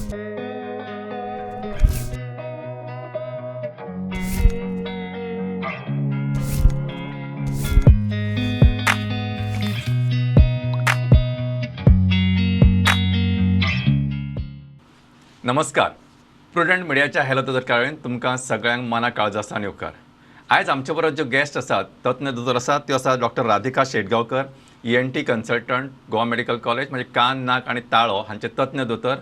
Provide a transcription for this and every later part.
नमस्कार. प्रुडंट मिडियाच्या हॅलो दोतोर कार्यावळीन तुमकां सगळ्यांक मना काळजा सावन येवकार. आयज आमचे बरोबर ज्यो गेस्ट आसात, तज्ञ दोतोर आसात, त्यो आसात doctor Radhika Shetgaonkar, ENT consultant, Goa medical college, म्हणजे कान, नाक आनी ताळो हांचे तज्ञ दोतोर.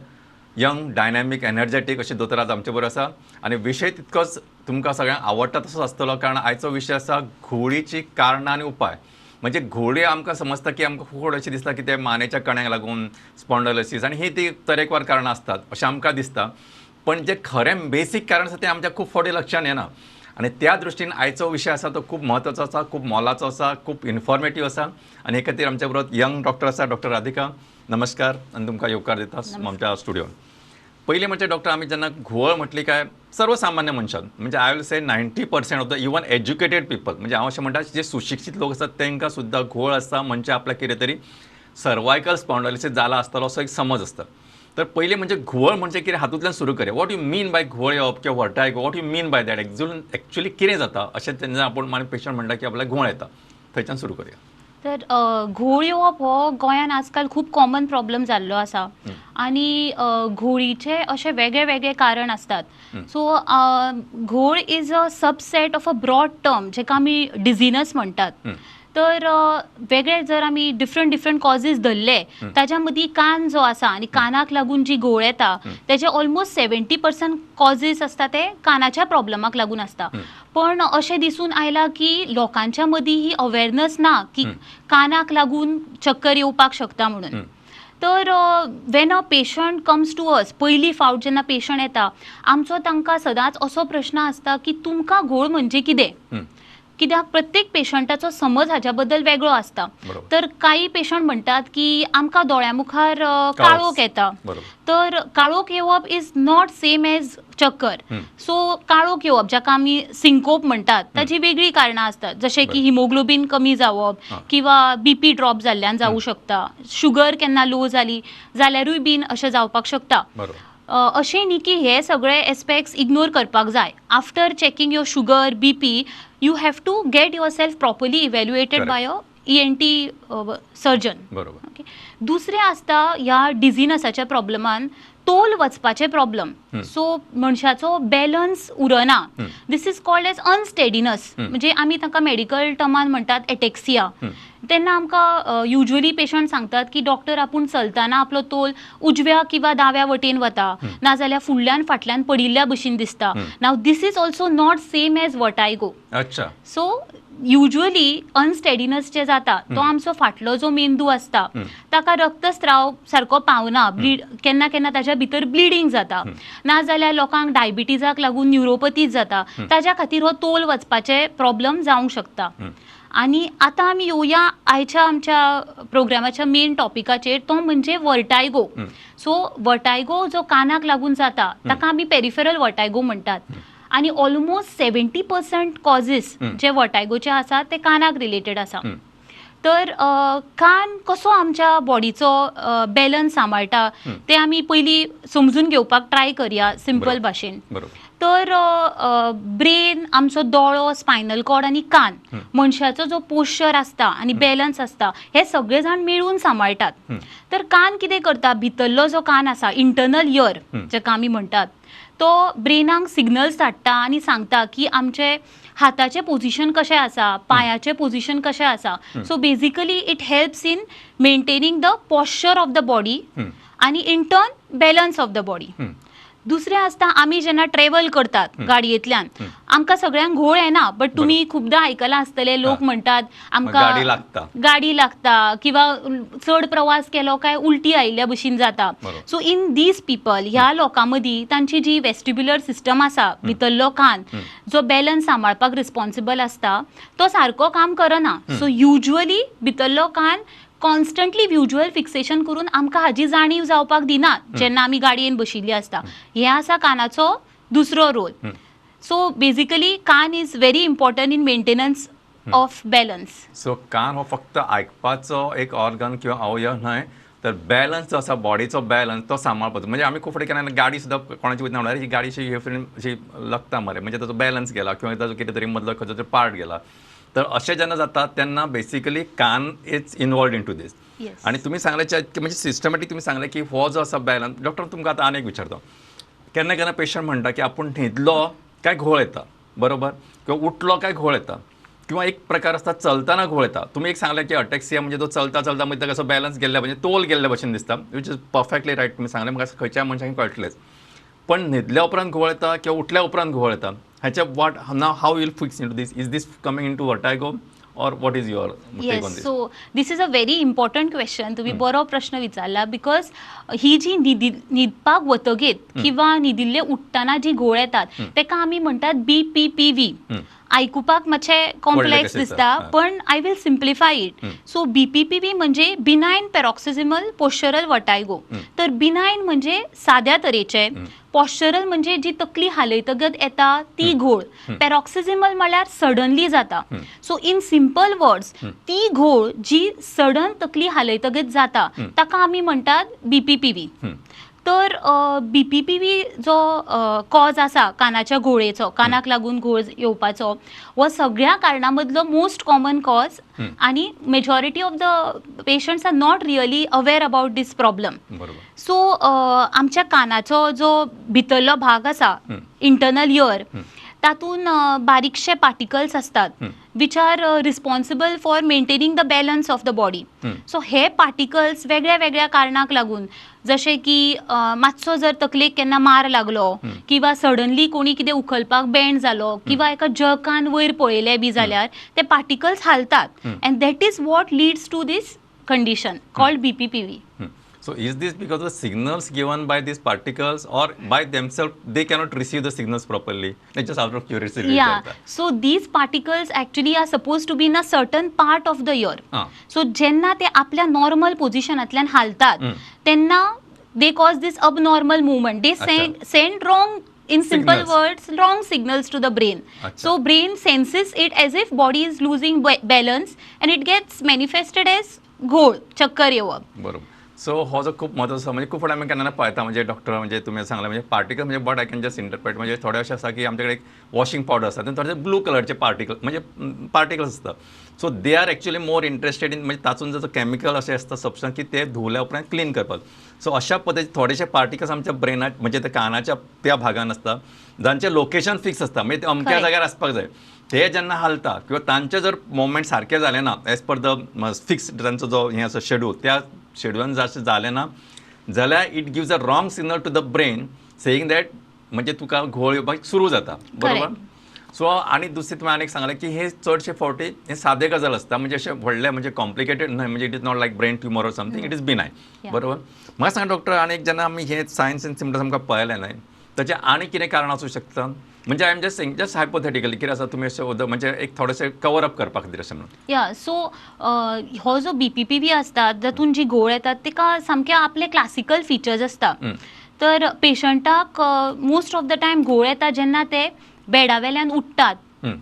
यंग, डायनॅमीक, एनर्जेटीक अशे दोतोर आज आमचे बरोबर आसा आनी विशय तितकोच तुमकां सगळ्यांक आवडटा तसोच आसतलो, कारण आयचो विशय आसा घुंवळीची कारणां आनी उपाय. म्हणजे घुंवळी आमकां समजता की आमकां खूब अशें दिसता की ते मानेच्या कण्याक लागून, स्पॉन्डोलिसीस आनी ही ती तरेकवार कारणां आसतात अशें आमकां दिसता, पण जे खरें बेसीक कारण आसा तें आमच्या खूब फावटी लक्षांत येना. आनी त्या दृश्टीन आयचो विशय आसा तो खूब म्हत्वाचो आसा, खूब मोलाचो आसा, खूब इन्फॉर्मेटीव आसा आनी हे खातीर आमच्या बरोबर यंग डॉक्टर आसा, डॉक्टर राधिका. नमस्कार आनी तुमकां येवकार दिता आमच्या स्टुडियोन. पयलीं म्हणजे डॉक्टर, आमी जेन्ना घुंवळ म्हटली काय सर्वसामान्य मनशान, म्हणजे I will say 90% of the even educated people, म्हणजे हांव अशें म्हणटा जे सुशिक्षीत लोक आसात तांकां सुद्दां घुंवळ आसा म्हणजे आपल्याक कितें तरी सर्वायकल स्पॉन्डोलिसीस जाला आसतलो असो एक समज आसता. तर पयलीं म्हणजे घुंवळ म्हणजे कितें हातूंतल्यान सुरू करया. What you mean by घुंवळ येवप किंवा vertigo, what you mean by that, actually कितें जाता अशें तेन्ना आपूण मागीर पेशंट म्हणटा की आपल्याक घुंवळ येता, थंयच्यान सुरू करया. तर घुंवळ येवप हो गोंयान आजकाल खूब कॉमन प्रॉब्लम जाल्लो आसा आनी घुंवळीचे अशे वेगळे वेगळे कारण आसतात. सो घुंवळ is a subset of a broad term जेका आमी डिझिनस म्हणटात. तर वेगळे जर आमी डिफरंट डिफरंट कॉजीज धरले ताज्या मदीं कान जो आसा आनी कानाक लागून जी घुंवळ येता तेजे ऑलमोस्ट 70% कॉजीज आसता ते कानाच्या प्रॉब्लमाक लागून आसता. पण अशें दिसून आयलां की लोकांच्या मदीं ही अवेरनस ना की कानाक लागून चक्कर येवपाक शकता म्हणून. तर when a patient comes to us, पयली फावट जेन्ना पेशंट येता आमचो तांकां सदांच असो प्रश्न आसता की तुमकां घोळ म्हणजे कितें, कित्याक प्रत्येक पेशंटाचो समज हाज्या बद्दल वेगळो आसता. तर कांय पेशंट म्हणटात की आमकां दोळ्या मुखार काळोख येता. तर काळोख येवप is not same as चक्कर. सो काळोख येवप जाका आमी सिंकोप म्हणटात ताजी वेगळी कारणां आसतात, जशें की हिमोग्लोबीन कमी जावप किंवा बीपी ड्रॉप जाल्ल्यान जावूं शकता, शुगर केन्ना लो जाली जाल्यारूय बीन अशें जावपाक शकता. अशें न्ही की हे सगळे एस्पेक्ट्स इग्नोर करपाक जाय. After checking your sugar, BP, you have to get yourself properly evaluated by a ENT surgeon. Okay. दुसरें आसता ह्या डिझिनसाच्या प्रॉब्लमान तोल वचपाचे प्रॉब्लम. सो मनशाचो बॅलन्स उरना, this is called as unsteadiness, म्हणजे आमी तांकां मेडिकल टर्मान म्हणटात एटेक्सिया. तेन्ना आमकां युज्वली पेशंट सांगतात की डॉक्टर आपूण चलतना आपलो तोल उजव्या किंवा दाव्या वटेन वता, नाजाल्यार फुडल्यान फाटल्यान पडिल्ल्या भशेन दिसता. Now this is also not same as vertigo. अच्छा. सो युज्वली अनस्टेडिनस जे जाता तो आमचो फाटलो जो मेंदू आसता ताका रक्तस्राव सारको पावना, ब्लीड केन्ना केन्ना ताज्या भितर ब्लिडींग जाता, नाजाल्यार लोकांक डायबिटीजाक लागून न्युरोपथीज जाता, ताज्या खातीर हो तोल वचपाचे प्रॉब्लम जावंक शकता. आनी आतां आमी येवया आयच्या आमच्या प्रोग्रामाच्या मेन टॉपिकाचेर, तो म्हणजे वर्टायगो. सो वर्टायगो जो कानाक लागून जाता ताका आमी पेरिफेरल वर्टायगो म्हणटात आनी ऑलमोस्ट 70% कॉजीस जे वर्टायगोचे आसा ते कानाक रिलेटेड आसा. तर कान कसो आमच्या बॉडीचो बॅलन्स सांबाळटा ते आमी पयलीं समजून घेवपाक ट्राय करया सिंपल भाशेन. तर ब्रेन, आमचो दोळो, स्पायनल कॉर्ड आनी कान, मनशाचो जो पोश्चर आसता आनी बॅलन्स आसता हे सगळे जाण मेळून सांबाळटात. तर कान कितें करता, भितरलो जो कान आसा, इंटरनल इयर जाका आमी म्हणटात, तो ब्रेनाक सिग्नल्स धाडटा आनी सांगता की आमचे हाताचें पोजिशन कशें आसा, पांयाचें पोजिशन कशें आसा. So basically it helps in maintaining the posture of the body आनी in turn balance of the body. दुसरें आसता आमी जेन्ना ट्रेवल करतात गाडयेंतल्यान आमकां सगळ्यांक घोळ येना, बट तुमी खुबदां आयकलां आसतलें लोक म्हणटात आमकां गाडी लागता किंवा चड प्रवास केलो काय उलटी आयिल्ल्या भशेन जाता. सो इन these people, ह्या लोकां मदीं तांची जी वेस्टिब्युलर सिस्टम आसा, भितरलो कान जो बॅलन्स सांबाळपाक रिस्पॉन्सिबल आसता तो सारको काम करना. सो युज्वली भितरलो कान कॉन्स्टंटली व्हिज्युअल फिक्सेशन करून आमकां हाजी जाणीव जावपाक दिना जेन्ना आमी गाडयेन बशिल्ली आसता. हे आसा कानाचो दुसरो रोल. सो बेजिकली कान is very important in maintenance of balance. So कान हो फक्त आयकपाचो एक ऑर्गन किंवा अवयव न्हय, तर बॅलन्स जो आसा बॉडीचो बॅलन्स तो सांबाळपाचो. म्हणजे आमी खूब फावटी केन्ना गाडी सुद्दां कोणाची वयतना म्हणल्यार ही गाडी अशी हे अशी लागता मरे, म्हणजे ताचो बॅलन्स गेला किंवा ताचो कितें तरी मदलो खंयचो तरी पार्ट गेला. तर अशें जेन्ना जाता तेन्ना बेसिकली कान is involved in to this. आनी तुमी सांगलें म्हणजे सिस्टमॅटीक तुमी सांगलें की हो जो आसा बॅलन्स. डॉक्टर तुमकां आतां आनी एक विचारता, केन्ना केन्ना पेशंट म्हणटा की आपूण न्हिदलो काय घोळ येता, बरोबर, किंवा उठलो काय घोळ येता, किंवा एक प्रकार आसता चलतना घोळ येता. तुमी एक सांगलें की अटॅक्सिया म्हणजे तो चलता चलता म्हणजे ताका बॅलन्स गेल्ल्या म्हणजे तोल गेल्ल्या भशेन दिसता, which is perfectly right. तुमी सांगलें म्हाका खंयच्याय मनशाक कळटलेंच. पण न्हिदल्या उपरांत घोळ येता किंवा उठल्या उपरांत घोळ येता, हाच्या what now how will fix in to this, is this coming in to vertigo or what is your take on yes this? So this is a very important question. तुम्ही बरो प्रश्न विचारला, because ही जी न्हिदपाक वतगीत किंवा न्हिदिल्ले उठ्ठना जी घोळ येतात तेका आमी म्हणटात BPPV. आयकुपाक मातशें कॉम्प्लेक्स कशें दिसता, पण I will simplify it. So BPPV म्हणजे बिनायन पेरॉक्सिझमल पोश्चरल वटायगो. तर बिनायन म्हणजे साद्या तरेचे, पॉश्चरल म्हणजे जी तकली हालयतगत येता ती घोळ, पेरॉक्सिझमल म्हळ्यार सडनली जाता. सो इन सिंपल वर्ड्स ती घोळ जी सडन तकली हालयतगत जाता ताका आमी म्हणटात BPPV. तर BPPV जो कॉज आसा कानाच्या घोळेचो, कानाक लागून घोळ येवपाचो, हो सगळ्या कारणां मदलो मोस्ट कॉमन कॉज आनी majority of the patients are not really aware about this problem. So आमच्या कानाचो जो भितरलो भाग आसा, इंटरनल इयर, तातूंत बारीकशे पार्टिकल्स आसतात which are responsible for maintaining the balance of the body. So hey particles वेगळ्या वेगळ्या कारणाक लागून, जशें की मातसो जर तकलेक केन्ना मार लागलो किंवा सडनली कोणी कितें उखलपाक बेंड जालो किंवा एका जकान वयर पळयलें बी जाल्यार ते particles हालतात and that is what leads to this condition called BPPV. So is this because the signals given by these particles or by themselves they cannot receive the signals properly? It's just out of curiosity. Yeah. So these particles actually are supposed to be in a certain part of the ear. So जेन्ना ते आपल्या normal पोझिशनांतल्यान हालतात तेन्ना they cause this abnormal movement. They send wrong, in simple signals. words, wrong signals to the brain. So brain senses it as if body is losing balance and it gets manifested as घोळ, चक्कर येवप. बरोबर. So हो जो खूप म्हत्वाचो, म्हणजे खूप फावटी आमी केन्ना पळयता, म्हणजे डॉक्टर म्हणजे तुमी सांगला म्हणजे पार्टिकल म्हणजे but I can just interpret, म्हणजे थोडे अशें आसा की आमचे कडेन एक वॉशिंग पावडर आसा, थोडे ब्लू कलरचे पार्टिकल म्हणजे पार्टिकल्स आसता. So they are actually more interested in, म्हणजे तातूंत जो केमिकल अशें आसता सबस्टन्स की ते धुवल्या उपरांत क्लीन करपाक. सो अशा पद्दतीन थोडेशे पार्टिकल्स आमच्या ब्रेनाक म्हणजे त्या कानाच्या त्या भागान आसता जांचें लोकेशन फिक्स आसता, म्हणजे ते अमक्या जाग्यार आसपाक जाय. ते जेन्ना हालता किंवा तांचे जर मुवमेंट सारके जाले ना एज पर the fixed तांचो जो हें आसा शेड्यूल, त्या शेड्युलान जशें जालें ना जाल्यार it gives a wrong signal to the brain saying that म्हणजे तुका घोळ येवपाक सुरू जाता, बरोबर. सो आनी दुसरें तुवें आनीक सांगलें की हे चडशे फावटी हे सादे गजाल आसता, म्हणजे अशें व्हडलें म्हणजे कॉम्प्लिकेटेड न्हय, म्हणजे it is not like brain tumour or something, it is benign, बरोबर. म्हाका सांगा डॉक्टर, आनी जेन्ना आमी हे सायन्स एंड सिमटम्स आमकां पळयलें न्हय, ताचें आनी कितें कारण आसूं शकता? म्हणजे I am just saying just hypothetically कितें आसा तुमी अशें म्हणजे एक थोडेशें कवर अप करपा खातीर अशें म्हणून. या, सो हो जो BPPV आसता जातून जी घोळ येतात ताका सामके आपले क्लासिकल फिचर्स आसता. तर पेशंटाक मोस्ट ऑफ the time घोळ येता जेन्ना ते बेडा वेल्यान उठ्ठात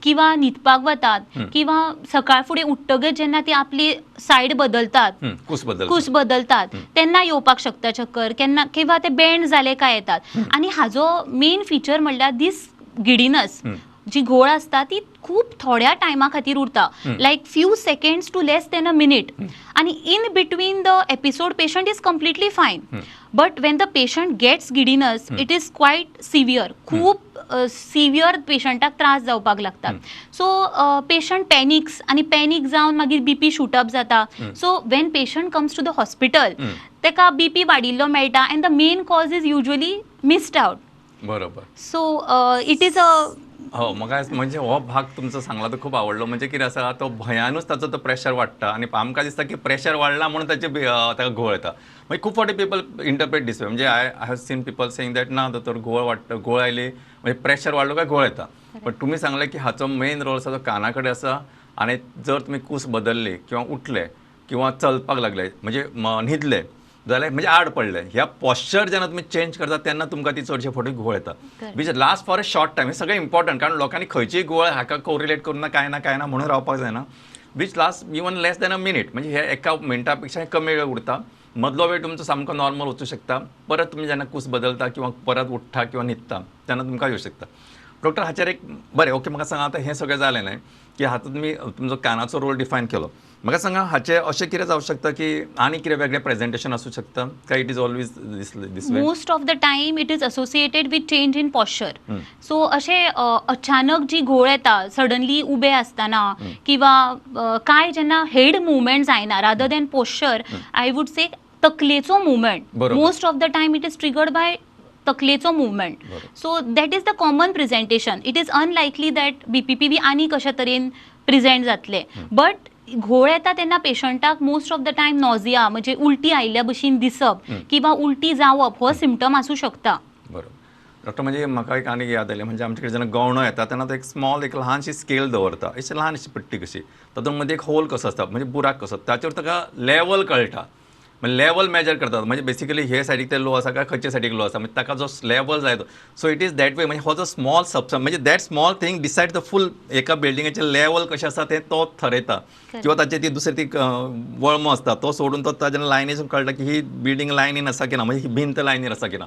किंवा न्हिदपाक वतात किंवा सकाळ फुडें उठ्ठकच जेन्ना ती आपली सायड बदलतात, कूस बदलतात तेन्ना येवपाक शकता चक्कर केन्ना, किंवा ते बेंड जाले काय येतात. आनी हाजो मेन फिचर म्हणल्यार दीस गिडीनस, जी घोळ आसता ती खूब थोड्या टायमा खातीर उरता, like few seconds to less than a minute, आनी in between the episode patient is completely fine. But when the patient gets giddiness it is quite severe, खूब सिवियर पेशंटाक त्रास जावपाक लागता. सो पेशंट पॅनिक्स आनी पॅनीक जावन मागीर बीपी शूट अप जाता. So when patient comes to the hospital ताका बीपी वाडिल्लो मेळटा and the main cause is usually missed out. बरोबर. सो it is a हो, म्हाका म्हणजे हो भाग तुमचो सांगला तो खूब आवडलो. म्हणजे कितें आसा तो भंयानूच ताचो तो प्रेशर वाडटा आनी आमकां दिसता की प्रेशर वाडला म्हणून ताचे ताका घोळ येता. मागीर खूब फावटी पिपल इंटरप्रेट दीस वे, म्हणजे I have seen people saying that ना दोतोर घोळ वाडटा, घोळ आयली म्हणजे प्रेशर वाडलो काय घोळ येता. बट तुमी सांगलें की हाचो मेन रोल आसा तो काना कडेन आसा आनी जर तुमी कूस बदलली किंवा उठले किंवा चलपाक लागले म्हणजे न्हिदले जाल्यार म्हणजे आड पडले, ह्या पॉश्चर जेन्ना तुमी चेंज करता तेन्ना तुमकां ती चडशे फावटी घोळ येता, which last for a short time. हें सगळें इम्पॉर्टंट, कारण लोकांनी खंयचीय घोळ हाका कोरिलेट करून ना कांय ना कांय ना म्हणून रावपाक जायना, which last even less than a minute, म्हणजे हे एका मिनटा पेक्षा कमी वेळ उरता. मदलो वेळ तुमचो सामको नॉर्मल वचूं शकता, परत तुमी जेन्ना कूस बदलता किंवा परत उठ्ठा किंवा न्हिदता तेन्ना तुमकां येवं शकता. डॉक्टर हाचेर एक बरें, ओके, म्हाका सांगा आतां हें सगळें जालें न्हय की हातूंत तुमी तुमचो कानाचो रोल डिफायन केलो, म्हाका सांगा हाचें अशें कितें जावं शकता की आनी कितें वेगळें प्रेजेंटेशन आसूं शकता काय it is always this this way? Most of the time it is associated with change in posture. So अशें अचानक जी घोळ येता सडनली उबे आसतना किंवा काय जेन्ना हेड मुवमेंट जायना, rather than posture I would say तकलेचो movement. Most of the time it is triggered by तकलेचो movement. So that is the common presentation. It is unlikely that BPPV आनी कशा तरेन प्रेजेंट जातले, बट घोळ येता तेन्ना पेशंटाक most of the time nausea, म्हणजे उलटी आयिल्ल्या भशेन दिसप किंवा उलटी जावप हो सिमटम आसूं शकता. बरोबर. डॉक्टर, म्हणजे म्हाका एक आनी याद आयली, म्हणजे आमचे कडेन जेन्ना गवणो येता तेन्ना तो एक स्मॉल, एक ल्हानशी स्केल दवरता, अशी ल्हानशी पट्टी कशी, तातूंत मदीं एक होल कसो आसता, म्हणजे बुराक कसो, ताचेर ताका लेवल कळटा, म्हणजे लेवल मेजर करतात, म्हणजे बेसिकली हे सायडीक ते लो आसा काय खंयचे सायडीक लो आसा, म्हणजे ताका जो लेवल जाय तो. So it is that way, म्हणजे हो जो स्मॉल सबस, म्हणजे that small thing decide the full एका बिल्डिंगाचें लेवल कशें आसा तें तो थरयता. किंवा ताची ती दुसरी ती वळमो आसता तो सोडून तो ताच्या लायनीसून कळटा की ही बिल्डींग लायनीन आसा की ना, म्हणजे ही भिंत लायनीर आसा की ना.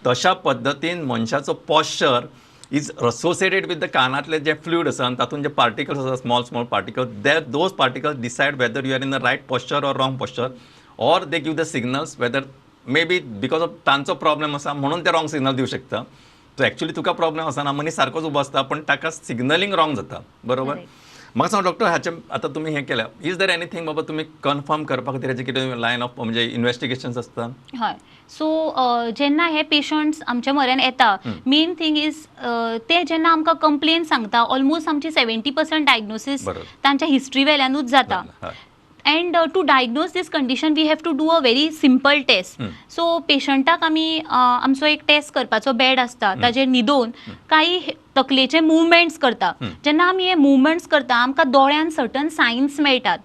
तशा पद्दतीन मनशाचो posture is associated with the कानातले जे फ्लूड आसा आनी तातूंत जे पार्टिकल्स आसा, small small particles, that those particles decide whether you are in the right posture or wrong posture, or they give the signals whether maybe because of तांचो problem आसा म्हणून ते wrong signal दिवं शकता. सो एक्चुली तुका problem आसना, मनीस सारकोच उबो आसता, पण ताका सिग्नलिंग रॉंग जाता. बरोबर? म्हाका सांग डॉक्टर, हाचे आतां तुमी हें केलें, is there anything बाबा तुमी कन्फर्म करपा खातीर हाचें कितें लायन ऑफ म्हणजे इन्वेस्टिगेशन्स आसता? हय, सो जेन्ना हे पेशंट्स आमच्या म्हऱ्यान येता, मेन थींग is ते जेन्ना आमकां कंप्लेन सांगता, ऑलमोस्ट आमची 70% डायग्नोसीस तांच्या हिस्ट्री वेल्यानूच जाता. And to diagnose this condition we have to do a very simple test. So पेशंटाक आमी आमचो एक टेस्ट करपाचो बेड आसता, ताजेर न्हिदोवन काही तकलेचे मुवमेंट्स करता. जेन्ना आमी हे मुवमेंट्स करता, आमकां दोळ्यान सर्टन सायन्स मेळटात,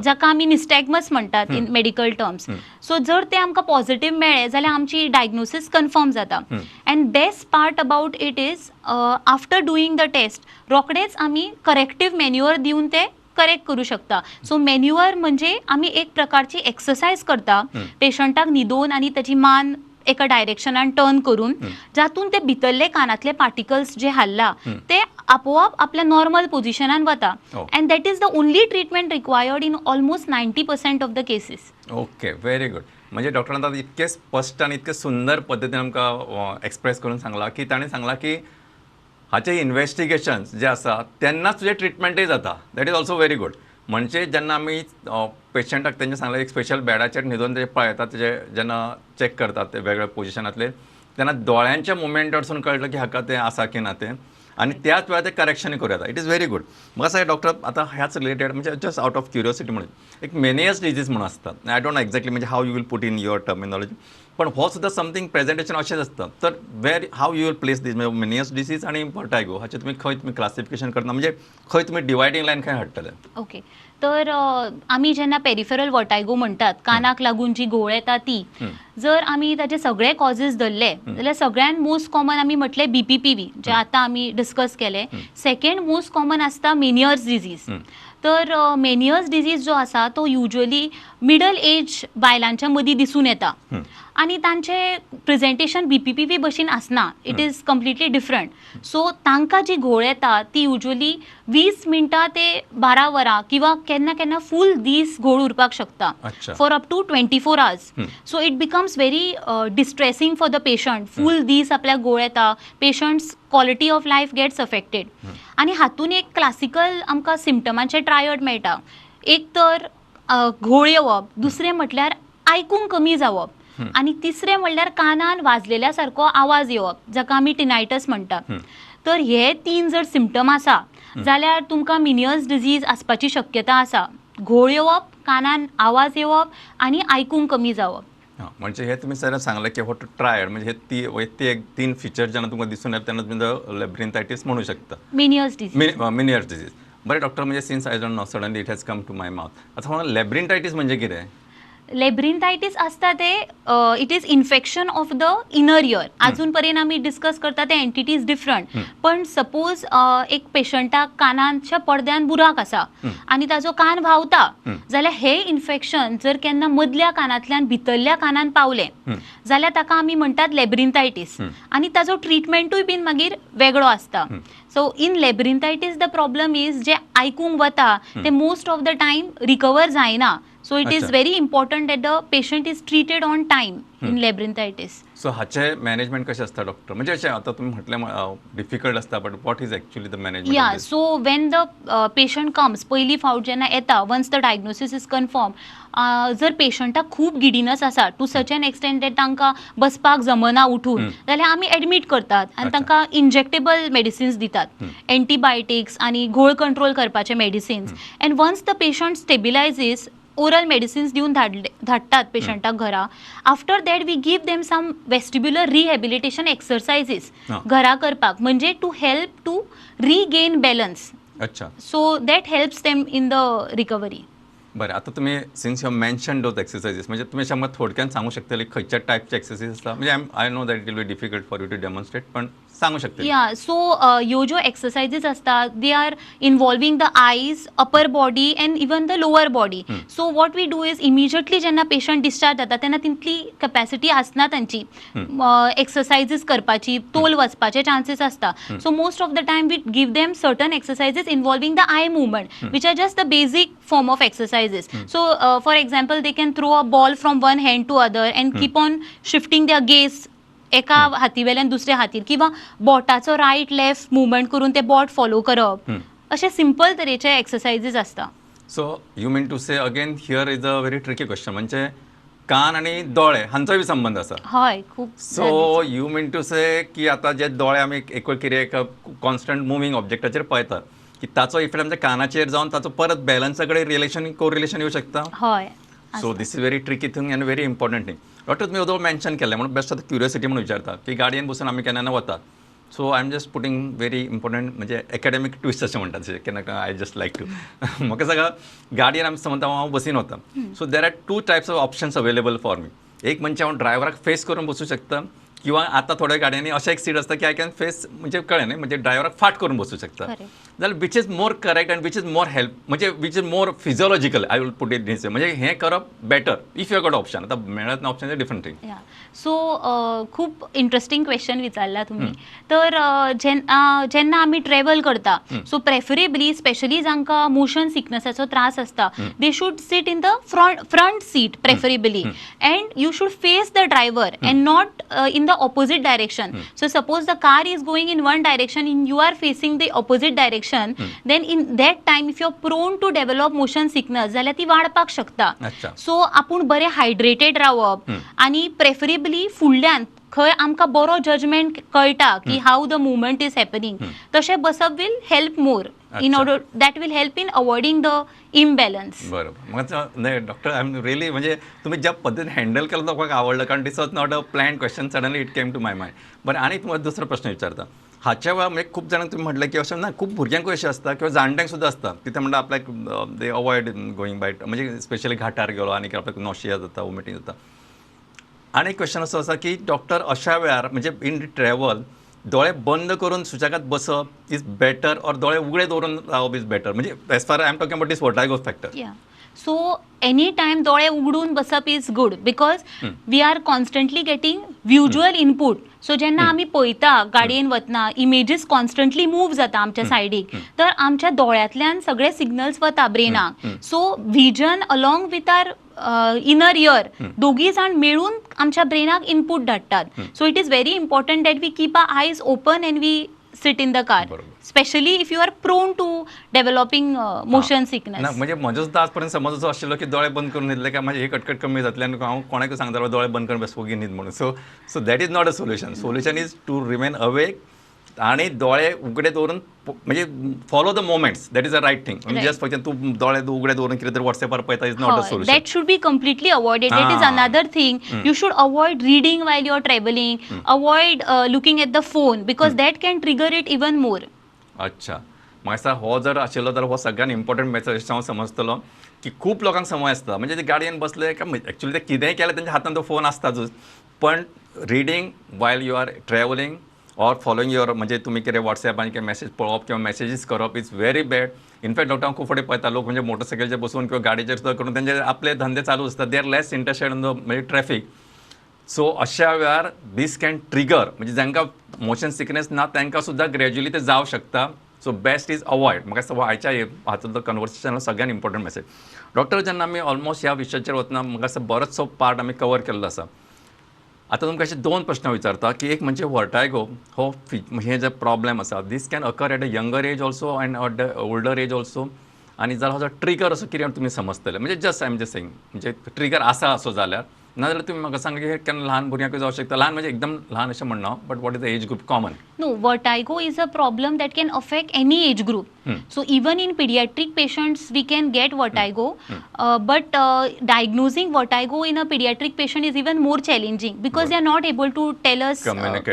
जाका आमी निस्टॅगमस म्हणटात इन मेडिकल टर्म्स. सो जर ते आमकां पॉझिटीव मेळ्ळे जाल्यार आमची डायग्नोसीस कन्फर्म जाता. And best part about it is after doing the test रोखडेच आमी करेक्टीव मॅन्युअर दिवन ते करेक्ट करूं शकता. सो मॅन्युअर म्हणजे आमी एक प्रकारची एक्सरसायज करता पेशंटाक न्हिदोवन आनी ताची मान एका डायरेक्शनान टर्न करून, जातून ते भितरले कानांतले पार्टिकल्स जे हाल्ला ते आपोआप आपल्या नॉर्मल पोझिशनान वता. And that is the only treatment required in almost 90% of the cases. Okay, very good. म्हणजे डॉक्टरान आतां इतकें स्पश्ट आनी इतकें सुंदर पद्दतीन आमकां एक्सप्रेस करून सांगलां की ताणें सांगलां की हाचें इन्वेस्टिगेशन्स जे आसा तेन्नाच तुजें ट्रिटमेंटय जाता. That is also very good. म्हणजे जेन्ना आमी पेशंटाक तेंचे सांगलें एक स्पेशल बेडाचेर न्हिदोवन ते पळयतात, तेजे जेन्ना चॅक करतात ते वेगवेगळ्या पोजिशनांतले, तेन्ना दोळ्यांच्या मुवमेंटारसून कळटा की हाका तें आसा की ना तें, आनी त्याच वेळार तें करेक्शनूय करूं येता. It is very good. म्हाका सांग डॉक्टर, आतां ह्याच रिलेटेड म्हणजे जस्ट आवट ऑफ क्युरियोसिटी म्हणून एक मेनियर्स डिजीज म्हणून आसता, I don't know exactly म्हणजे how you will put in your terminology, पण हो सुद्दां समथींग प्रेजेंटेशन अशेंच आसता, तर where how you will place this Meniere's disease आनी वर्टायगो हाचें तुमी खंय तुमी क्लासिफिकेशन करता, म्हणजे खंय तुमी डिवायडींग लायन खंय हाडटले? ओके, तर आमी जेन्ना पेरिफेरल वर्टायगो म्हणटात, कानाक लागून जी घोळ येता ती, जर आमी ताचे सगळे कॉजीज धरले जाल्यार सगळ्यात मोस्ट कॉमन आमी म्हटलें बीपीपीवी, जे आतां आमी डिस्कस केले. सेकंड मोस्ट कॉमन आसता मेनियर्स डिजीज. तर मेनियर्स डिजीज जो आसा तो युजली मिडल एज बायलांच्या मदीं दिसून येता आनी तांचे प्रेजेंटेशन बीपीपीवी भशेन आसना, it is completely different. So तांकां जी घोळ येता ती युजली 20 मिनटां ते 12 वरां किंवा केन्ना केन्ना फूल दीस घोळ उरपाक शकता, for up to 24 hours. So it becomes very distressing for the patient. Full दीस आपल्याक घोळ येता, patient's quality of life gets affected. आनी हातून एक क्लासिकल आमकां सिमटमांचे ट्रायड मेळटा. एक तर घोळ येवप, दुसरें म्हटल्यार आयकूंक कमी जावप, आनी तिसरें म्हणल्यार कानान वाजलेल्या सारको आवाज येवप, जाका आमी टिनायटस म्हणटा. तर हे तीन जर सिमटम आसा जाल्यार तुमकां मिनियर्स डिजीज आसपाची शक्यता आसा. घोळ येवप, कानान आवाज येवप आनी आयकूंक कमी जावप. हां, म्हणजे हे तुमी सर सांगलें की हो ट्रायड, म्हणजे हे ती ते एक तीन फिचर जेन्ना तुमकां दिसून येता तेन्ना तुमी लेब्रिंथायटीस म्हणू शकता. Meniere's disease. Meniere's disease. बरें डॉक्टर, म्हणजे since I don't know, suddenly it has come to my mouth, आतां लेब्रिंटायटीस म्हणजे कितें? लेब्रिंथायटीस आसता ते it is infection of the inner ear. अजून पर्यंत आमी डिस्कस करता ते एंटिटी is different. पण सपोज एक पेशंटाक कानाच्या पडद्यान बुराक आसा आनी ताजो कान व्हांवता जाल्यार हे इन्फेक्शन जर केन्ना मदल्या कानांतल्यान भितरल्या कानान पावलें जाल्यार ताका आमी म्हणटात लेब्रिंथायटीस आनी ताजो ट्रिटमेंटूय बीन मागीर वेगळो आसता. So in labyrinthitis the problem is जे आयकूंक वता ते most of the time recover जायना. So it is very important that the patient is treated on time in labyrinthitis. So हाचे मॅनेजमेंट कशें आसता डॉक्टर? म्हणजे अशें आतां तुमी म्हटलें डिफिकल्ट आसता, but what is actually the management? Yeah, so when the patient comes, पयली फावट जेन्ना येता, once the diagnosis is confirm, जर पेशंटाक खूब गिडीनस आसा to such an extent that तांकां बसपाक जमना उठून, जाल्यार आमी एडमीट करतात आनी तांकां इंजेक्टेबल मेडिसिन्स दितात, एंटीबायोटिक्स आनी घोळ कंट्रोल करपाचे medicines, and once the patient stabilizes, oral medicines दिवन धाडले धाडटात पेशंटाक घरा. After that we give them some vestibular rehabilitation exercises घरा करपाक, म्हणजे to help to regain balance. So that helps them in the recovery. बरें, आतां तुमी since you mention those exercises, म्हणजे तुमी अशें म्हाका थोडक्यान सांगू शकतले खंयच्या टायपचे एक्सरसाइज आसता? म्हणजे I know that it will be difficult for you to demonstrate, पण सांगू शकतले? या, सो ह्यो ज्यो एक्सरसाइजीस आसता, they are involving the eyes, upper body and even the lower body. So what we do is immediately जेन्ना patient discharge जाता तेन्ना तितली कपॅसिटी आसना तांची एक्सरसाइजीस करपाची, तोल वचपाचे चान्सीस आसता. So most of the time we give them certain exercises involving the eye movement, which are just the basic form of exercises. So for example, they can throw a ball from one hand to other and keep on shifting their gaze एका हातीवेल्यान दुसऱ्या हातीर, किंवा बोटाचो right left movement करून ते बोट follow करप. अशे simple तरेचे exercises आसता. So you mean to say, again here is a very tricky question, म्हणजे कान आनी दोळे हांचोय बी संबंद आसा. हय, खूब. So you mean to say की आतां जे दोळे आमी एक वेळ कितें एक कॉन्स्टंट मुवींग ऑब्जेक्टाचेर पळयतात की ताचो इफेक्ट आमच्या कानाचेर जावन ताचो परत बॅलन्सा कडेन रिलेशन कोरिलेशन येवं शकता? हय. So this is very tricky thing and very important thing. Doctor, तुमी ओदोळ मेन्शन केलें म्हणून बेस्ट आतां क्युरियोसिटी म्हणून विचारता की गाडयेन बसून आमी केन्ना वतात, so I am just putting very important, म्हणजे एकॅडमीक ट्विस्ट अशें म्हणटात तशें केन्ना I just like to. म्हाका सांगा, गाडयेन आमी समज हांव बसीन वता, so there are two types of options available for me. एक म्हणजे हांव ड्रायव्हराक फेस करून बसूं शकता, किंवा आतां थोड्या गाडयांनी अशें एक सीट आसता की I can face, म्हणजे कळ्ळें न्ही, म्हणजे ड्रायव्हराक फाट करून बसूं शकता. जाल्यार which is more correct and which is more help, म्हणजे which is more physiological, I will put it this, म्हणजे हें करप better if you got option. आतां मेळत ना ऑप्शन, डिफरंट थिंग. या, सो खूप इंटरेस्टिंग क्वेश्चन विचारला तुम्ही. तर जेन्ना आमी ट्रॅवल करता, सो प्रेफरेबली स्पेशली जांकां मोशन सिकनसाचो त्रास आसता, they should sit in the front seat preferably, and you should face the driver and not in the opposite direction. So suppose the car is going in one direction and you are facing the opposite direction, then in that time if you are prone to develop motion sickness जाल्यार ती वाडपाक शकता. So आपूण बरें hydrated रावप आनी preferably फुडल्यान खंय आमकां बरो जजमेंट कळटा की how the movement is happening, तशें बसप will help more in order that will help in avoiding the imbalance. बरोबर. म्हाका नाही डॉक्टर, I am really, म्हणजे तुम्ही ज्या पद्धतीने हँडल केलं तो म्हाका आवडलं, कारण this was not a plan question, suddenly it came to my mind. बरें, आनी तुमकां दुसरो प्रश्न विचारता. हाच्या वेळार म्हणजे खूब जाणांक तुमी म्हटलें की अशें ना, खूब भुरग्यांकूय अशें आसता किंवा जाणट्यांक सुद्दां आसता. कितें म्हणटा, आपल्याक दे अवॉयड गोईंग बाय, म्हणजे स्पेशली घाटार गेलो आनी आपल्याक नॉशिया जाता, वॉमिटींग जाता. आनी एक क्वेश्चन असो आसा की डॉक्टर, अशा वेळार म्हणजे इन ट्रॅवल दोळे बंद करून सुशेगाद बसप is better or दोळे उगडे दवरून रावप is better? म्हणजे as far I am talking about this vertigo factor. Yeah, so any time दोळे उगडून बसप is good because we are constantly getting visual input. So जेन्ना आमी पळयता गाडयेन वतना, इमेजीस कॉन्स्टंटली मूव जाता आमच्या सायडीक, तर आमच्या दोळ्यांतल्यान सगळे सिग्नल्स वता ब्रेनाक. So vision along with our inner ear, दोगी जाण मेळून आमच्या ब्रेनाक इनपूट धाडटात. So it is very important that we keep our eyes open and we sit in the car, specially if you are prone to developing motion sickness. ना, म्हणजे म्हजो सुद्दां आजपर्यंत समज असो आशिल्लो की दोळे बंद करून न्हिदले काय म्हाजी ही कटकट कमी जातली आनी हांव कोणाकूय सांगतालो दोळे बंद करून बस, वोगी न्हीद म्हणून. So that is not a solution. Solution is to remain awake आणि दोळे उगडे दवरून, म्हणजे follow the movements, that is a right thing. Just फक्त तूं दोळे उगडे दवरून कितें तरी वॉट्सॅपार पळयता is not a solution. That should be completely avoided. That is another thing. You should avoid reading while you're traveling. Avoid looking at the phone because that can trigger it even more. अच्छा, म्हाका दिसता हो जर आशिल्लो जाल्यार हो सगळ्यात important message अशें हांव समजतलो. की खूब लोकांक संवय आसता, म्हणजे ते गाडयेन बसले काय एक्चुअली ते कितेंय केलें तेंच्या हातान तो फोन आसताच, पण reading while you are travelling or following your, म्हणजे तुमी कितें वॉट्सॅप आनी कितें मॅसेज पळोवप किंवा मॅसेजीस करप is very bad. In fact doctor हांव खूब फावटी पळयता लोक म्हणजे मोटरसायकलीचेर बसून किंवा गाडयेचेर सुद्दां करून तेंचे आपले धंदे चालू आसता, they are less interested in the म्हणजे ट्रॅफीक. सो अशा वेळार दीस can trigger, म्हणजे जांकां मोशन सिकनेस ना तांकां सुद्दां ग्रॅज्युअली ते जावं शकता. So best is avoid. म्हाका दिसता आयच्या हातूंतलो कन्वर्सेशन सगळ्यान इम्पॉर्टंट मेसेज. डॉक्टर जेन्ना आमी ऑलमोस्ट ह्या विशयाचेर वतना म्हाका दिसता बरोचसो पार्ट आमी कवर केल्लो आसा. आतां तुमकां अशे दोन प्रश्न विचारता की एक म्हणजे वर्टायगो हो हे जे प्रॉब्लेम आसा, this can occur at a younger age also and at the older age also, आनी जाल्यार हो ट्रिगर असो कितें तुमी समजतले, म्हणजे just I am just saying, म्हणजे ट्रिगर आसा असो जाल्यार, नाजाल्यार तुमी म्हाका सांगा की केन्ना ल्हान भुरग्यांकूय जावं शकता, ल्हान म्हणजे एकदम ल्हान अशें म्हणना, but what is the age group common? No, vertigo is a problem that can affect any age group. So even in pediatric patients we can get vertigo, but diagnosing vertigo in a pediatric patient is even more challenging because they are not able to tell us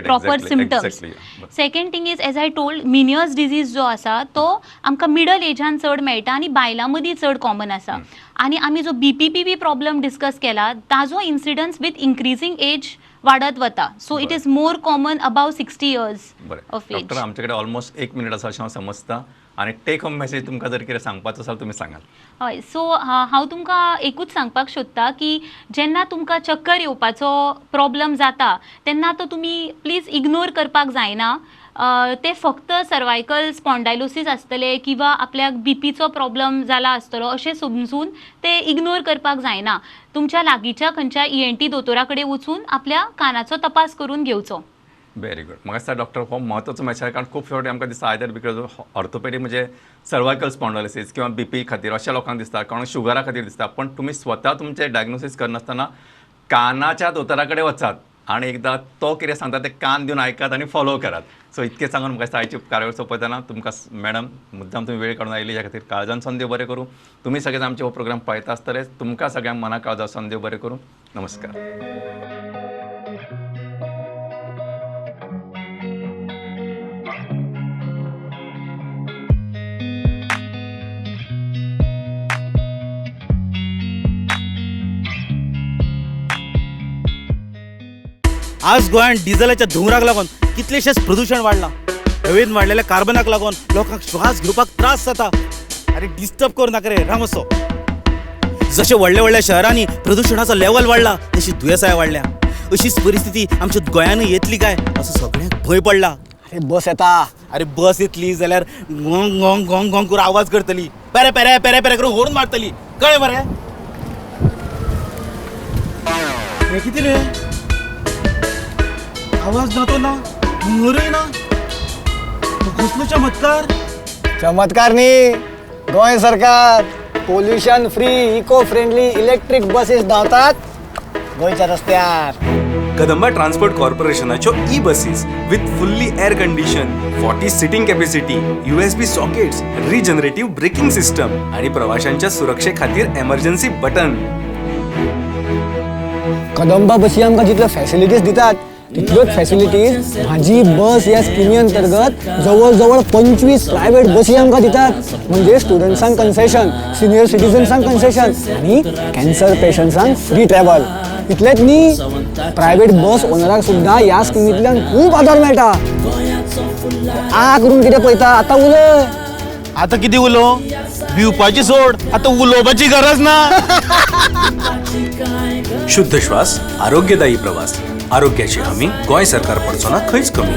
proper symptoms. Exactly. Second thing is, as I told, Meniere's disease जो आसा तो आमकां middle एजान चड मेळटा आनी बायलां मदीं चड कॉमन आसा. आनी आमी जो बीपीपी प्रॉब्लम डिस्कस केला ताजो इन्सिडन्स विथ इन्क्रीजींग एज वाडत वता. So it is more common above 60 years of age. Doctor आमचे कडेन ऑलमोस्ट 1 मिनिट आसा अशें हांव समजता, आनी टेक होम मेसेज तुमकां जर कितें सांगपाचो आसा तुमी सांगात. हय, सो हांव तुमकां एकूच सांगपाक सोदता की जेन्ना तुमकां चक्कर येवपाचो प्रॉब्लम जाता तेन्ना तो तुमी प्लीज इग्नोर करपाक जायना. ते फक्त सर्वायकल स्पॉन्डायलोसीस आसतले किंवा आपल्याक बीपीचो प्रॉब्लम जाला आसतलो अशें समजून ते इग्नोर करपाक जायना. तुमच्या लागींच्या खंयच्या ENT दोतोरा कडेन वचून आपल्या कानाचो तपास करून घेवचो. Very good. म्हाका दिसता डॉक्टर हो म्हत्वाचो मेसेज, कारण खूब फावटी आमकां दिसता आयदर because orthopaedic म्हणजे सर्वायकल स्पॉन्डायलिसीस किंवा बीपी खातीर अशा लोकांक दिसता, कोणाक शुगरा खातीर दिसता, पण तुमी स्वता तुमचें डायग्नोसीस करनासतना कानाच्या दोतोरा कडेन वचात आनी एकदां तो कितें सांगता तें कान दिवन आयकात आनी फॉलो करात. सो इतकें सांगून म्हाका दिसता आयची कार्यावळ सोंपयतना तुमकां मॅडम मुद्दाम तुमी वेळ काडून आयली ह्या खातीर काळजान देव बरें करूं. तुमी सगळेच आमचे हो प्रोग्राम पळयता आसतलेच, तुमकां सगळ्यांक मना काळजान देव बरें करूं. नमस्कार. आज गोंयांत डिझलाच्या धुंवराक लागून कितलेशेच प्रदूषण वाडलां. हवेन वाडलेल्या कार्बनाक लागून लोकांक श्वास घेवपाक त्रास जाता. अरे डिस्टर्ब करूं नाका रे रामसो. जशें व्हडल्या व्हडल्या शहरांनी प्रदूषणाचो लेवल वाडला तशी दुयेंसाय वाडल्या. अशीच परिस्थिती आमच्या गोंयानूय येतली काय असो सगळ्यांक भंय पडला. अरे बस येता. अरे बस येतली जाल्यार गोंग गोंग गोंग गोंग करून आवाज करतली, पेरे पेरे पेरे पेरे करून होर्न मारतली, कळ्ळें मरे? हें कितें रे, आवाज ना तो ना, धुंवरय ना, कसलो चमत्कार. चमत्कार न्ही, गोंय सरकार pollution free eco friendly electric buses धांवतात गोंयच्या रस्त्यार. कदंबा ट्रान्सपोर्ट कॉर्पोरेशनाच्यो E buses with fully air condition, 40 seating capacity, USB sockets, regenerative braking system आणि प्रवाशांच्या सुरक्षे खातीर एमर्जन्सी बटन. कदंबा बसी आमकां जितल्यो फॅसिलिटीज दितात तितल्योच फॅसिलिटीज म्हाजी बस ह्या स्किमी अंतर्गत जवळ जवळ 25 प्रायव्हेट बसी आमकां दितात. म्हणजे स्टुडंट्सांक कन्सेशन, सिनियर सिटीजन्सांक कन्सेशन आनी कॅन्सर पेशंट्सांक फ्री ट्रॅव्हल. इतलेंच न्ही, प्रायव्हेट बस ओनराक सुद्दां ह्या स्किमींतल्यान खूब आदार मेळटा. आ करून कितें पळयता आतां उलय. आतां कितें उलोवं, भिवपाची सोड, आतां उलोवपाची गरज ना. शुद्ध श्वास, आरोग्यदायी प्रवास, आरोग्याची हमी गोंय सरकार पडचो ना खंयच कमी.